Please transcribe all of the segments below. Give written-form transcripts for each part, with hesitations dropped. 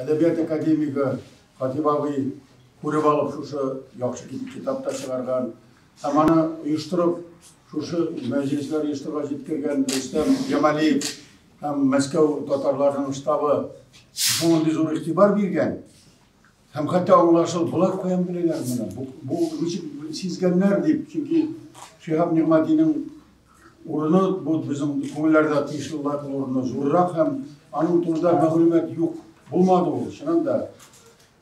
Әдәбият академигы Хатип абый күреп алып шушы яхшы китап та чыгарган. Һәм аны оештырып, шушы мәҗлесләр оештырырга җиткергән Рөстәм Ямалиев һәм Мәскәү татарларының штабы шундый зур игътибар биргән. Һәм хәтта аңлашыл, болар каян беләләр моны? Бу ничек сизгәннәр дип, чөнки Шиһаб Нигъмәтинең урыны бу безнең күңелләрдә тиешле лаеклы урыны зуррак һәм аның турында мәгълүмат юк. Булмады ул, чыннан да.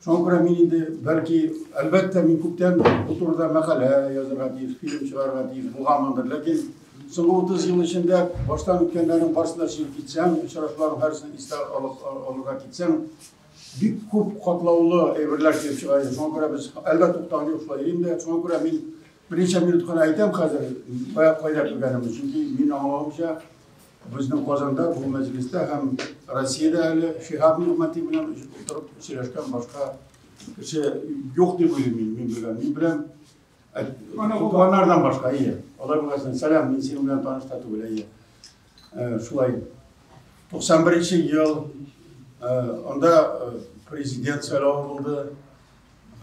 Шуңа күрә мин инде, бәлки, әлбәттә, мин күптән бу турыда мәкалә язырга тиеш, фильм чыгарырга тиеш булганмындыр. Ләкин соңгы 30 ел эчендә баштан үткәннәрнең барысын да сөйләп китсәң, очрашуларның һәрсен истә алып алырга китсәң, бик күп катлаулы әйберләр килеп чыга иде. Шуңа күрә без әлдә туктаган юк, шулай инде. Шуңа күрә мин берничә минут кына әйтәм хәзер, кая кайда күргәнемне. Чөнки мин аңлавымча, безнең Казанда бу мәҗлестә һәм Россиядә әле Шиһаб Нигъмәти белән утырып сөйләшкән башка кеше юк дип уйлыйм мин, мин белгән. Мин беләм туганнардан башка, әйе. Алай булгач, сәлам, мин синең белән таныш та түгел, әйе. Шулай. 91 ел анда президент сайлавы булды.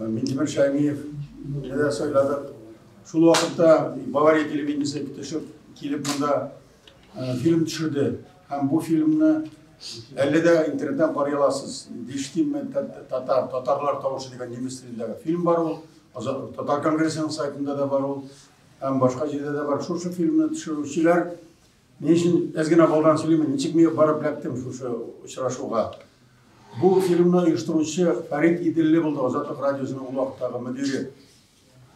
Минтимер Шаймиев дә сайладык. Шул вакытта Бавария телевидениесе төшеп килеп монда фильм төшерде. Һәм бу фильмны әле дә интернеттан карый аласыз. Die Stimme татар, татарлар тавышы дигән немец телендәге фильм бар ул. Татар конгрессының сайтында да бар ул. Һәм башка җирдә дә бар. Шушы фильмны төшерүчеләр ни өчен әз генә алдан сөйлимен, ничек мин барып эләктем шушы очрашуга. Бу фильмны оештыручы Фәрит Иделле булды, Азатлык радиосының ул вакыттагы мөдире.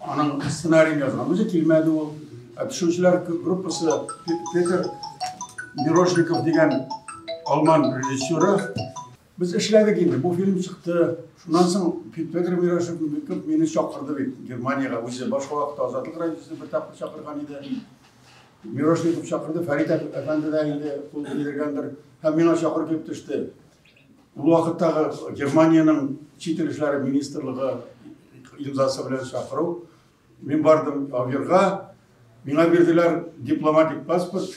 Аның сценарийын язган. Үзе килмәде ул. Ә төшерүчеләр группасы Петр Мирошников дигән алман режиссеры. Без эшләдек инде, бу фильм чыкты. Шуннан соң Петр Мирошников мине чакырды бит Германиягә. Үзе башка вакытта Азатлык радиосы бер тапкыр чакырган иде. Мирошников чакырды, Фәрит әфәнде дә инде кул кидергәндер. Һәм миңа чакыру килеп төште. Ул вакыттагы Германиянең чит ил эшләре министрлыгы имзасы белән чакыру. Мин бардым Абверга, миңа бирделәр дипломатик паспорт.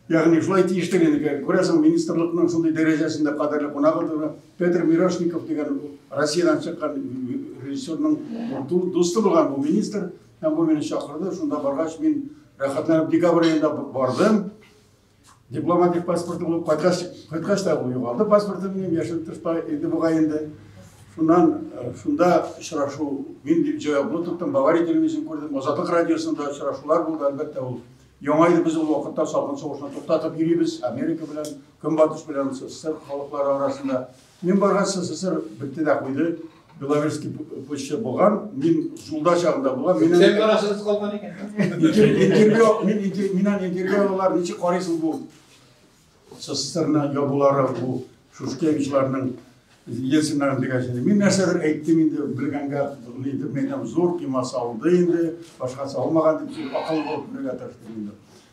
Ягъни шулай тиештер инде. Күрәсең, министрлыкның шундый дәрәҗәсендә кадерле кунак булды. Петр Мирошников дигән Россиядән чыккан режиссерның дусты булган бу министр. Һәм бу мине чакырды. Шунда баргач, мин рәхәтләнеп декабрь аенда бардым. Дипломатик паспорты булып кайткач, кайткач та ул югалды паспортым минем, яшереп тышта инде бугай инде. Шуннан шунда очрашу, мин җаваплы тоттым, Бавария телевидениесен күрдем, Азатлык радиосында очрашулар булды, әлбәттә, ул яңа иде, без ул вакытта салкын сугышны туктатып йөрибез, Америка белән, Көнбатыш белән СССР халыклары арасында. Мин баргач СССР бетте дә куйды. Беловежский пуща булган, мин юлда чагында булган. Минем Сен карашыгыз калган икән. Интервью, мин миннән интервью алалар, ничек карыйсың бу СССРны ябулары, бу Шушкевичларның Ельциннарның дигәч инде. Мин нәрсәдер әйттем инде, белгәнгә инде мин әйтәм, зур кыймасы алды инде, башкасы алмаган дип акыллы булып керергә тырыштым инде.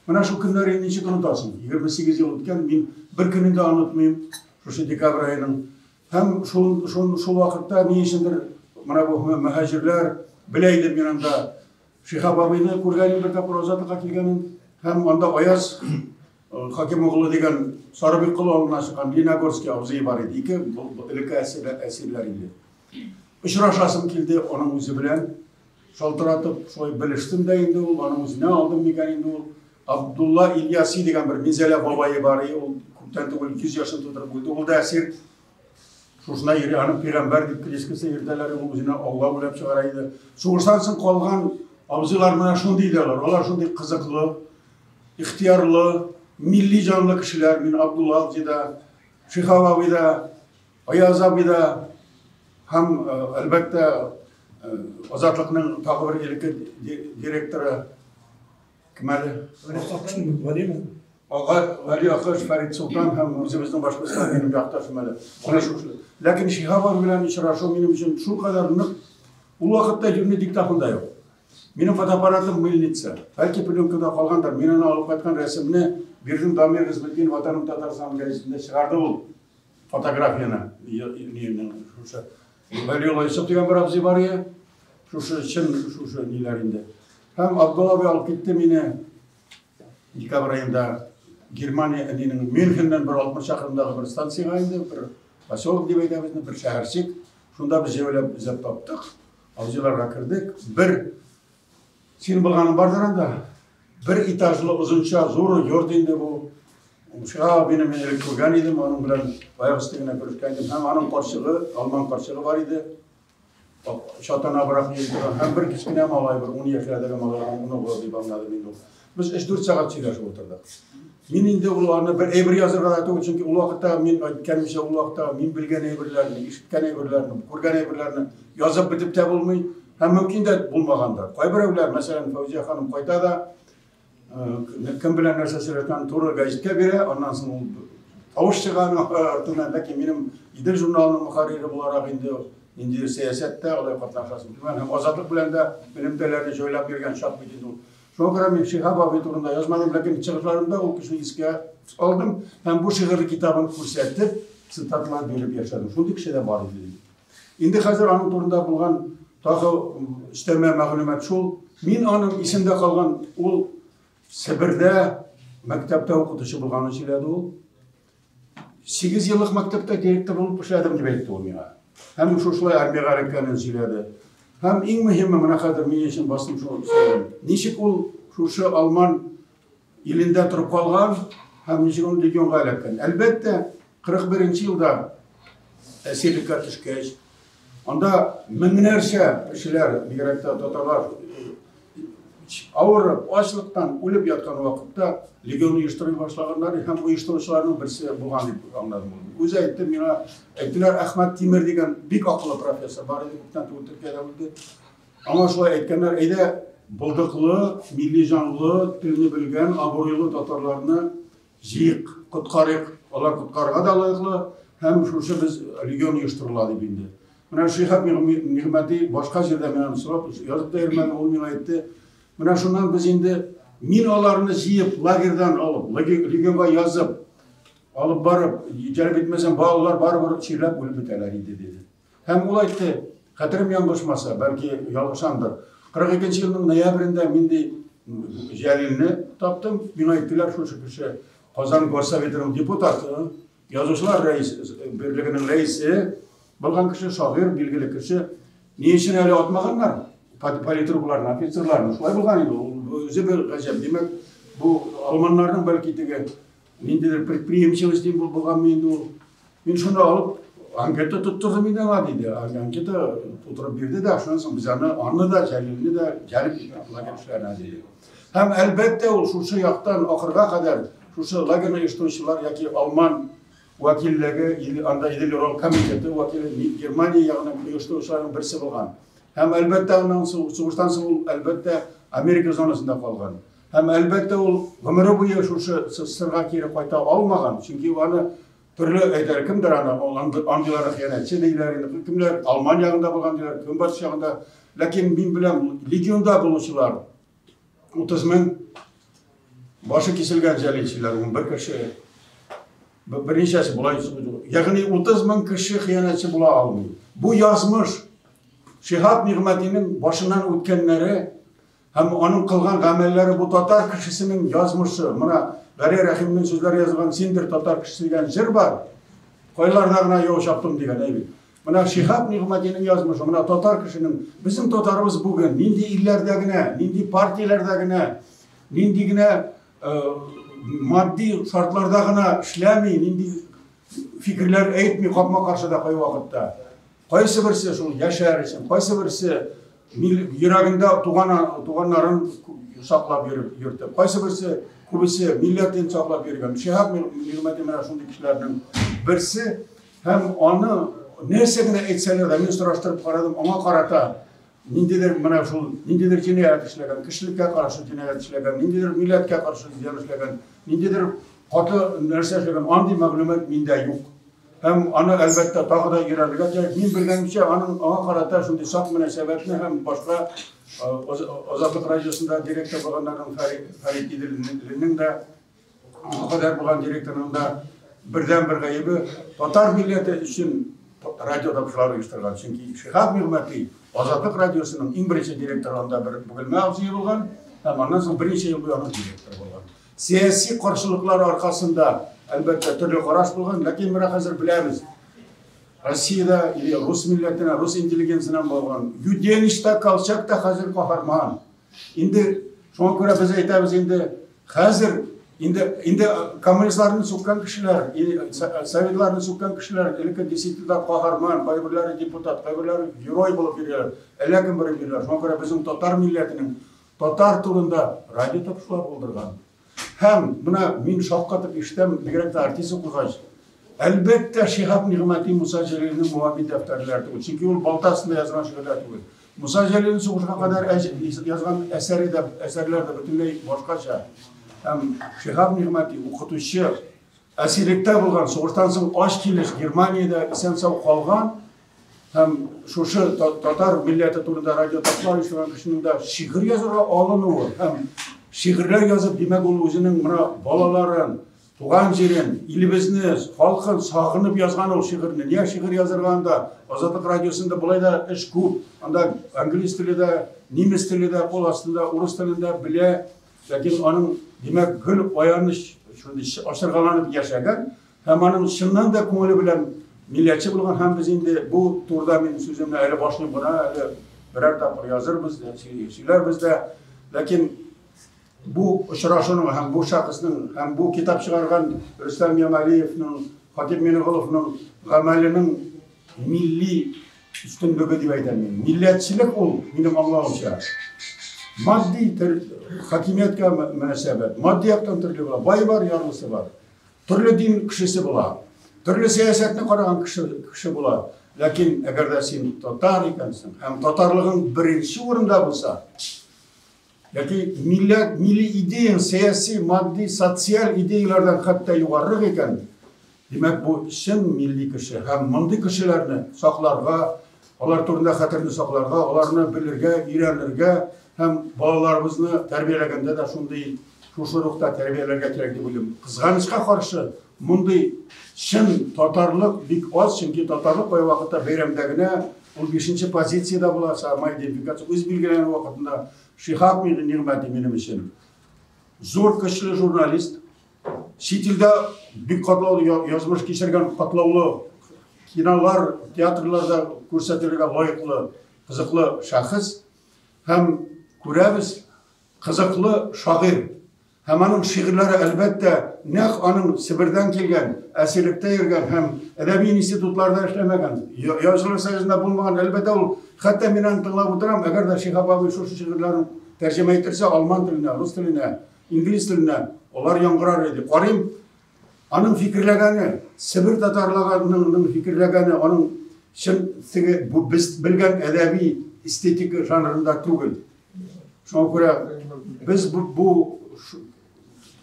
Менә шул көннәрне ничек онытасың? 28 ел үткән, мин бер көнен дә онытмыйм. Шушы декабрь аеның. Һәм шул, шул, шул вакытта ни өчендер менә бу мөһаҗирләр белә идем мин анда Шиһаб абыйны күргәнем бер тапкыр Азатлыкка килгәнен һәм анда Аяз Хакимоглы дигән Сарыбиккол авылыннан чыккан Леногорский абзые бар иде. Ике элекке әсирләр, әсирләр иде. Очрашасым килде аның үзе белән. Шалтыратып, шулай белештем дә инде ул, аның үзенә алдым микән инде ул. Абдулла Ильяси дигән бер Минзәлә бабае бар иде, ул күптән түгел 100 яшен тутырып үлде. Ул да әсир. Шушына йөри, аны пәйгамбәр дип кличкасы йөртәләр, ул үзенә Алла уйлап чыгара иде. Сугыштан соң калган абзыйлар менә шундый иде алар. Алар шундый кызыклы, ихтыярлы, милли җанлы кешеләр. Мин Абдулла абзый да, Шихаб абый да, Аяз абый да һәм, әлбәттә, Азатлыкның тагы бер элекке директоры кем әле? Галиме? Гали Акыш, Фәрит Солтан һәм үзебезнең Башкортстан минем якташым әле. Менә шушы. Ләкин Шиһаб абый белән очрашу минем өчен шулкадәр нык. Ул вакытта юньле диктофон да юк. Минем фотоаппаратым мыльница. Бәлки пленкада калгандыр. Мин аны алып кайткан рәсемне бирдем Дамир Гыйзметдин Ватаным Татарстан гәзитендә чыгарды ул фотографияне. Шушы Вәлиулла Йосыф дигән бер абзый бар иде. Шушы чын шушы ниләр инде. Һәм Абдулла абый алып китте мине декабрь аенда Германия нинең Мюнхеннән бер 60 чакрымдагы бер станциягә инде бер поселок дип әйтәбез, бер шәһәрчек. Шунда без җәяүләп эзләп таптык. Абзыйларга кердек. Бер син булганың бардыр анда. Бер этажлы озынча зур йорт инде бу. Шиһап абыйны мин элек күргән идем, аның белән аяк өсте генә күрешкән идем. Һәм аның карчыгы, алман карчыгы бар иде. Чатанабрак йөри торган һәм бер кечкенә малай, бер 10 яшьләрдәге малай, аның оныгы дип аңладым инде ул. Без 3-4 сәгать сөйләшеп утырдык. Мин инде ул аны бер әйбер язырга да түгел, чөнки ул вакытта мин әйткәнемчә, ул вакытта мин белгән әйберләрне, ишеткән әйберләрне, күргән әйберләрне язып бетеп тә булмый һәм мөмкин дә булмагандыр. Кайберәүләр, мәсәлән, Фәүзия ханым кайта да, кем белән нәрсә сөйләшкәнен туры гәҗиткә бирә, аннан соң ул тавыш чыга аның артыннан. Ләкин минем Идел журналының мөхәррире буларак инде ниндидер сәясәттә алай катнашасым килмәде. Һәм Азатлык белән дә элемтәләрне җайлап йөргән чак бит инде ул. Шуңа күрә мин Шиһаб абый турында язмадым, ләкин чыгышларымда ул кешене искә алдым һәм бу шигырьле китабын күрсәтеп, цитаталар биреп яшәдем. Шундый кеше дә бар иде. Инде хәзер аның турында булган тагы өстәмә мәгълүмат шул. Мин аның исемдә калган ул Себердә мәктәптә укытучы булганын сөйләде ул. 8 еллык мәктәптә директор булып эшләдем дип әйтте ул миңа. Һәм шушылай армиягә эләккәнен сөйләде. Һәм иң мөһиме, менә хәзер мин өчен басым шул сөйләдем. Ничек ул шушы алман илендә торып калган һәм ничек ул легионга эләккән. Әлбәттә, 41 елда әсирлеккә төшкәч, анда меңнәрчә кешеләр, бигрәк тә татарлар, авырып, ачлыктан үлеп яткан вакытта легион оештырый башлаганнар һәм оештыручыларның берсе булган дип аңладым. Үзе әйтте миңа, әйттеләр, Әхмәт Тимер дигән бик акыллы профессор бар иде, күптән түгел Төркиядә үлде. Аңа шулай әйткәннәр, әйдә, булдыклы, милли җанлы, телне белгән, абруйлы татарларны җыйык, коткарыйк. Алар коткарырга да лаеклы һәм шушы без легион оештырыла дип инде. Менә Шиһаб Нигъмәти башка җирдә мин аны сорап, язып та йөрмәдем, ул миңа әйтте. Менә шуннан без инде мин аларны җыеп, лагерьдан алып, легионга язып, алып барып, җәлеп итмәсәм, балалар барыбер чирләп үлеп бетәләр иде, диде. Һәм ул әйтте, хәтерем ялгышмаса, бәлки ялгышамдыр, 42 нче елның ноябрендә мин ди Җәлилне таптым, миңа әйттеләр, шушы кеше Казан горсоветының депутаты, Язучылар рәис, берлегенең рәисе булган кеше, шагыйрь, билгеле кеше. Ни өчен әле атмаганнар? Политрукларны, офицерларны. Шулай булган инде. Ул үзе бер гаҗәп. Димәк, бу алманнарның бәлки теге ниндидер предприимчивость дим булганмы инде ул. Мин шуны алып анкета тоттырдым инде аңа диде. Анкета тутырып бирде дә, шуннан соң без аны, аны да, Җәлилне дә җәлеп иттек лагерь эшләренә диде. Һәм әлбәттә ул шушы яктан ахырга кадәр шушы лагерьны оештыручылар яки алман вәкиллеге, анда Идел-Урал комитеты вәкиле, Германия ягының оештыручыларының берсе булган. Һәм әлбәттә аннан соң, сугыштан соң ул әлбәттә Америка зонасында калган. Һәм әлбәттә ул гомере буе шушы СССРга кире кайта алмаган, чөнки аны төрле әйтәләр, кемдер аны андыйлары хыянәтче диләр, инде кемләр Алман ягында булган диләр, Көнбатыш ягында. Ләкин мин беләм, легионда булучылар 30 мең башы киселгән җәлилчеләр 11 кеше. Берничәсе болай, ягъни 30 мең кеше хыянәтче була алмый. Бу язмыш Шиһаб Нигъмәтинең башыннан үткәннәре һәм аның кылган гамәлләре бу татар кешесенең язмышы. Менә Гәрәй Рәхимнең сүзләре язылган Синдер татар кешесе дигән җыр бар. Кайларда гына яу чаптым дигән, әй бит. Менә Шиһаб Нигъмәтинең язмышы, менә татар кешенең, безнең татарыбыз бүген нинди илләрдә генә, нинди партияләрдә генә, нинди генә матди шартларда гына эшләми, нинди фикерләр әйтми капма-каршы да кайвакытта. Кайсы берсе шул яшәр өчен, кайсы берсе йөрәгендә туган туганнарын саклап йөреп йөртеп, кайсы берсе күбесе милләтен саклап йөргән. Шиһаб Нигъмәти менә шундый кешеләрнең берсе. Һәм аны нәрсә генә әйтсәләр дә, мин сораштырып карадым, аңа карата ниндидер менә шул ниндидер җинаять эшләгән, кешелеккә каршы җинаять эшләгән, ниндидер милләткә каршы зыян эшләгән, ниндидер каты нәрсә эшләгән, андый мәгълүмат миндә юк. Һәм аны, әлбәттә, тагы да өйрәнергә кирәк. Мин белгәнемчә, аның аңа карата шундый сак мөнәсәбәтне һәм башка Азатлык радиосында директор булганнарның Фәрит Иделленең дә, аңа кадәр булган директорның да бердәнбер гаебе татар милләте өчен радио тапшырулар оештырган. Чөнки Шиһаб Нигъмәти Азатлык радиосының иң беренче директоры анда бер Бөгелмә абзые булган һәм аннан соң берничә ел буе аның директоры булган. Сәяси каршылыклар аркасында, әлбәттә, төрле караш булган, ләкин менә хәзер беләбез. Россиядә или рус милләтенә, рус интеллигенциясеннән булган Юденич та, Колчак та хәзер каһарман. Инде шуңа күрә без әйтәбез инде хәзер инде коммунистларны сүккән кешеләр, советларны сүккән кешеләр элекке действительно каһарман, кайберләре депутат, кайберләре герой булып йөриләр, әллә кем булып йөриләр. Шуңа күрә безнең татар милләтенең татар турында радио тапшырулар булдырган. Һәм менә мин шаккатып ишетәм, бигрәк тә артист укыгач, әлбәттә, Шиһаб Нигъмәти Муса Җәлилнең Моабит дәфтәрләре түгел, чөнки ул балта астында язган шигырьләр түгел. Муса Җәлилнең сугышка кадәр язган әсәре дә, әсәрләр дә бөтенләй башкача. Һәм Шиһаб Нигъмәти укытучы, әсирлектә булган, сугыштан соң ач килеш Германиядә исән-сау калган һәм шушы татар милләте турында радио тапшырулар оештырган кешенең дә шигырь язарга алынуы һәм шигырьләр язып, димәк, ул үзенең менә балаларын, туган җирен, илебезне, халкын сагынып язган ул шигырьне. Нигә шигырь язырга анда? Азатлык радиосында болай да эш күп. Анда английс теле дә, немец теле дә кул астында, урыс телен дә белә. Ләкин аның, димәк, гел аяныч, шундый ачыргаланып яшәгән һәм аның чыннан да күңеле белән милләтче булган. Һәм без инде бу турыда мин сүземне әле башлыйм гына, әле берәр тапкыр язырбыз, сөйләрбез дә. Ләкин бу очрашуның һәм бу шәхеснең һәм бу китап чыгарган Рөстәм Ямалиевның, Хатип Миңнеголовның гамәленең милли өстенлеге дип әйтәм мин. Милләтчелек ул, минем аңлавымча, матди хакимияткә мөнәсәбәт, матди яктан төрле була. Бай бар, ярлысы бар. Төрле дин кешесе була. Төрле сәясәтне караган кеше була. Ләкин әгәр дә син татар икәнсең һәм татарлыгың беренче урында булса, яки милләт, милли идеяң сәяси, матди, социаль идеяләрдән хәтта югарырак икән, димәк, бу чын милли кеше. Һәм мондый кешеләрне сакларга, алар турында хәтерне сакларга, аларны белергә, өйрәнергә һәм балаларыбызны тәрбияләгәндә дә шундый шушы рухта тәрбияләргә кирәк дип уйлыйм. Кызганычка каршы, мондый чын татарлык бик аз, чөнки татарлык кайвакытта бәйрәмдә генә ул бишенче позициядә була, самоидентификация үз билгеләнү вакытында. Шиһаб Нигъмәти минем өчен зур көчле журналист, чит илдә бик катлаулы язмыш кичергән, катлаулы кинолар, театрларда күрсәтелергә лаеклы, кызыклы шәхес. Һәм күрәбез, кызыклы шагыйрь. Һәм аның шигырьләре, әлбәттә, нәкъ аның Себердән килгән, әсирлектә йөргән һәм әдәби институтларда эшләмәгән, Язучылар союзында булмаган, әлбәттә, ул, хәтта мин аны тыңлап утырам, әгәр дә Шиһаб абый шушы шигырьләрен тәрҗемә иттерсә алман теленә, рус теленә, инглиз теленә, алар яңгырар иде. Карыйм, аның фикерләгәне, Себер татарларының фикерләгәне, аның чын теге бу без белгән әдәби эстетика жанрында түгел. Шуңа күрә без бу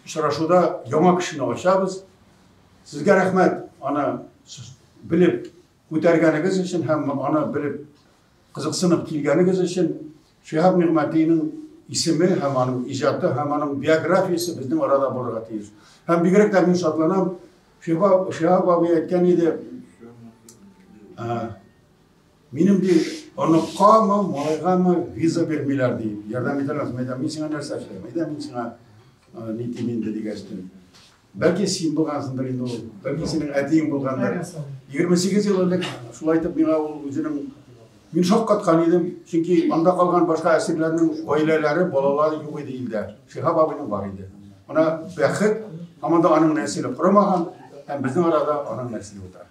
очрашуда яңа кешене ачабыз. Сезгә рәхмәт, аны белеп күтәргәнегез өчен һәм аны белеп кызыксынып килгәнегез өчен. Шиһаб Нигъмәтиның исеме һәм аның иҗаты һәм аның биографиясе безнең арада булырга тиеш. Һәм бигрәк тә мин шатланам, Шиһаб абый әйткән иде, минем ди, оныккамы, малайгамы виза бирмиләр ди. Ярдәм итә алмассың. Әйтәм, мин сиңа нәрсә эшләйм? Әйдә, мин сиңа ни дим инде дигәчтен. Бәлки син булгансыңдыр инде ул, бәлки синең әтиең булгандыр. 28 ел элек шулай итеп миңа ул үзенең мин шаккаткан идем, чөнки анда калган башка әсирләрнең гаиләләре, балалары юк иде илдә. Шиһаб абыйның бар иде. Менә бәхет, һаман да аның нәселе корымаган, һәм безнең арада аның нәселе утыра.